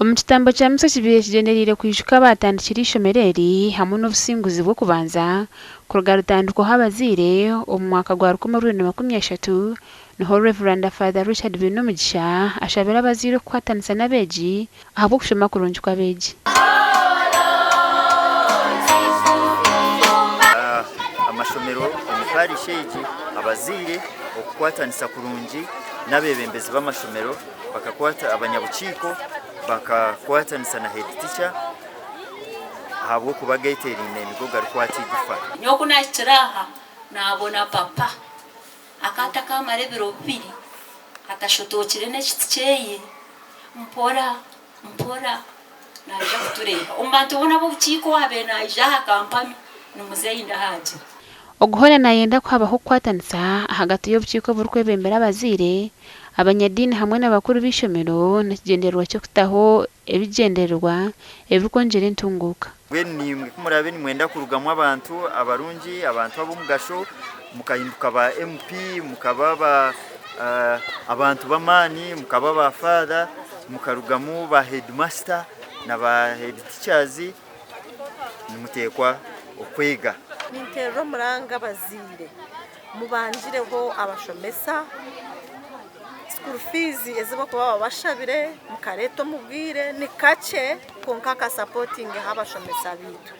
Omu kitambo kya Misa ekibaire kigyendereire kwijuka abaatandikire eishomero eri hamwe n'obusinguzi bw'okubanza kuruga ritandikwaho abazaire omu mwaka gwa 2030, niho Rev. Father Richard Bainomugisha ashabire abazaire okukwatanisa n'abeegi ahabw'okushoma kurungi kw'abeegi. Amashomero omu parish egi abazaire okukwatanisa kurungi n'abeebembezi b'amashomero bakakwata abanyabukiiko bakakwatanisa na head teacher ahabw'okuba ageeteeraine nigo garikwata eigufa. Nyowe ku naahikire aha, naabona papa akaba atakaamara ebiro bibiri atashotookire n'ekiti kyeye, mpora mpora naija kutureeba. Omu bantu boona ab'obukiiko owaabaire naija aha akampamya ni muzeeyi Ndahaagira. Ogu hoona nayenda ku habaho okukwatanisa ahagati y'obukiiko oburikwebembera abazaire, abanyadiini hamwe n'abakuru b'eishomero n'ekigyendererwa ky'okutaho ebigyendererwa ebirikwongyera entunguuka. Mbwenu naimwe ku muraabe nimwenda kurugamu abantu abarungi, abantu ab'omugasho, mukahinduka ba MP, mukaba ba abantu b'amaani, mukaba ba Father, mukarugamu ba headmaster na ba head teachers, nimuteekwa okwega. Ninteerera omuranga abazaire mubangireho abashomesa school fees ezi barikuba babashabire mukareeta omu bwire ni kakye kwonka kasapotingeho abashomesa baitu.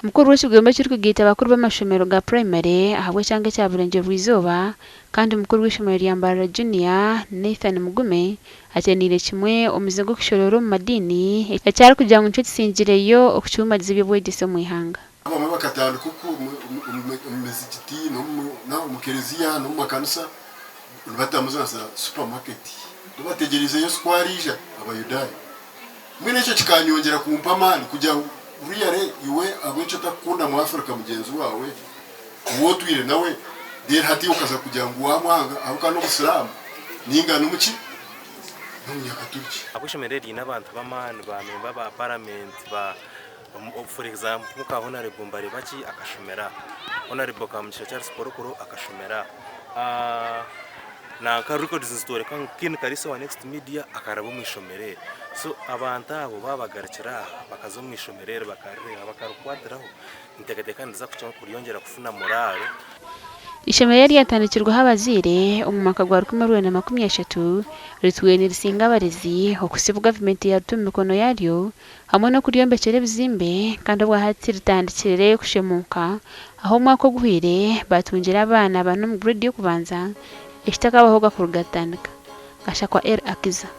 Mukuru w'ekigombe ekirikugaita abakuru b'amashomero ga purayimare ahabw'ekyanga ekya Burengyerwa-izooba kandi mukuru w'eishomero rya Mbarara Junior, Nathan Mugume Akyeniire kimwe omuze gw'okushoroora omu madiini, eki arikugira ngu nikyo kisingireyo okucuumagiza eby'obwegyese omu ihanga. Abamwe bakatandika oku omu mizigiti n'omu kereziya n'omu makanisa nibatamu za supamaketi nibategyereize Yesu ku ariija Abayudaaya. Mbwenu ekyo kikanyongyera kumpa amaani kugira ngu really iwe ahabw'enki otakukunda Muafrika mugyenzi waawe ou otwire nawe then hati okaza kugira ngu wamwanga ahabw'okuba n'omusiraamu ninga n'omuki n'omunyakaturiki. Ahabw'eishomero eri riine abantu b'amaani ba memba ba paramenti ba for example nka Honarebo Mbaribaki akashomera aha, Honarebo Kamugisha Charles Porokoro akashomera aha, nanka records nizitworeka ngu Kin Kariisa owa Next Media akaraba omu ishomero eri. So abantu abo baaba bagarukire aha bakaza omu ishomero eri bakarireeba bakarikwatiraho, Ninteekateeka niza kuryongyera kufuna muraaro. Eishomero eryatandikirweho abazaire omu mwaka gwa 1930 ritwire nirisinga abarezi okuhitsya obu gavumenti yaarita omu mikono yaaryo hamwe n'okuryombekyera ebizimbe kandi obwahati ritandikire kushemuuka ahu omwaka oguhweire baatungire abaana bana omu grade y'okubanza ekitakabahoga kuruga ritandika. Gashakwa El Akiza.